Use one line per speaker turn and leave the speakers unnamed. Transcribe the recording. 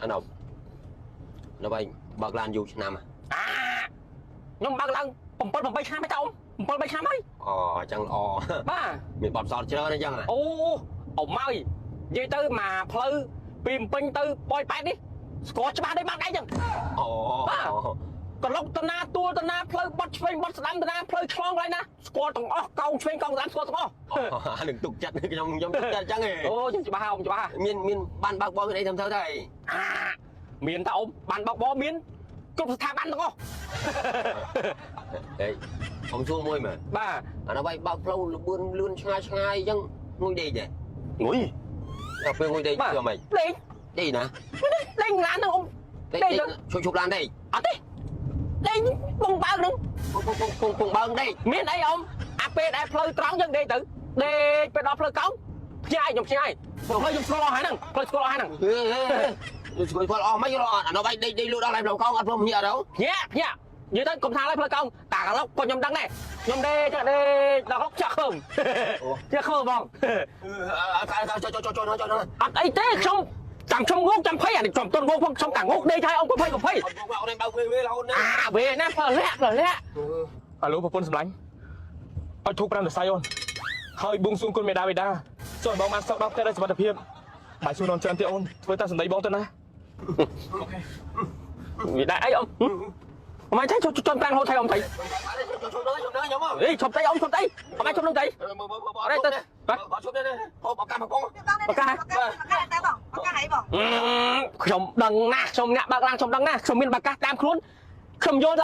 អាណប់នៅវិញបើកឡានយូរឆ្នាំហ៎
អាខ្ញុំបើកឡើង7 8ឆ្នាំហើយតើអ៊ំ7 8ឆ្នាំហើយ
អូអញ្ចឹងល្អ
បាទ
មានបទពិសោធន៍ច្រើនអញ្ចឹងហ៎
អូអ៊ំហើយនិយាយទៅមកផ្លូវពីភ្នំពេញទៅប៉ោយប៉ែតនេះស្គាល់ច្បាស់ដូចបាត់ដៃចឹង
អូ
បាទ កឡុកតណាទួលតណាផ្លូវបត់ឆ្វេងបត់ស្ដាំតណាផ្លូវឆ្លងកន្លែងណាស្គាល់ទាំងអស់កោងឆ្វេងកោងស្ដាំស្គាល់ទាំងអស់
អានឹងទុកចិត្តខ្ញុំខ្ញុំទុកចិត្តអញ្ចឹងហ៎
អូខ្ញុំច្បាស់ហើយអ៊ំច្បាស់ហើយ
មានមានបានបើកបរមានអីធ្វើទៅអី
អាមានតាអ៊ំបានបោកបោមានគ្រប់ស្ថាប័នទាំងអស់
ហេអ៊ំសួរមួយមើល
បាទ
អាណប់ឯងបើកផ្លូវលបឿនលឿនឆ្ងាយឆ្ងាយអញ្ចឹងងុយដេកទេ
ងុយ
ដល់ពេលងុយដេក
បាទ
ធ្វើម៉េច
លេង
ដេកណា
លេងឡានហ្នឹងអ៊ំ
ដេក
ដេកទៅ
ឈប់ឈប់ឡានដេក
អត់ទេលេងបងបើកហ្នឹង
ពងពងពងពងបើកដេក
មានអីអ៊ំអាពេលដែលផ្លូវត្រង់យើងដេកទៅដេកពេលដល់ផ្លូវកោងផ្ញើខ្ញុំផ្ញើផ្លូវខ្ញុំស្គាល់អស់ហើយហ្នឹងផ្លូវស្គាល់អស់ហើយហ្នឹង
ហេហេស្គាល់គាត់អស់មិនអត់អាណប់ឯងដេកដេកលក់ដល់ឯងផ្លូវកោងអត់ព្រមញាក់ដល់
ញាក់ញាក់និយាយទៅកុំថាឡើយផ្លូវកោងតាកឡុកក៏ខ្ញុំដឹងដែរខ្ញុំដេកចឹងដេកដល់កឡុកចាក់ខើមចាក់ខើមបង
ចុចចុចចុចចុចចុច
អត់អីទេខ្ញុំចាំខ្ញុំងោកចាំភ័យអានេះខ្ញុំទន់ងោកផងខ្ញុំតាងោកដេកហើយអ៊ំក៏ភ័យក៏ភ័យ
អត់មកអូនឯងបើកវេវេរហូតណា
អាវេណាផ្លូវលាក់ផ្លូវលាក់
អាឡូប្រពន្ធសម្លាញ់ឲ្យធូប5សរសៃអូនហើយបួងសួងគុណមេដាបេដាសូមឲ្យបងបានសុខដល់ផ្ទះដោយសុវត្ថិភាពបាយសួរនំច្រើនទៀតអូនធ្វើតាមសម្ដីបងទៅណា
វាដែរអីអ៊ំអមថៃជន់ជន់ប្រាំងហូតថៃអ៊ំថៃ
ជុំជុំជុំខ្ញុំ
អេឈប់ថៃអ៊ំឈប់ថៃអមឈប់នឹងថៃ
មើលមើលមើលអត់ជុំទេហូបឱកាសមកកង
បកា
បកាតែបងបកាអីបង
ខ្ញុំដឹងណាស់ខ្ញុំអ្នកបើកឡានខ្ញុំដឹងណាស់ខ្ញុំមានបាកាសតាមខ្លួនខ្ញុំយល់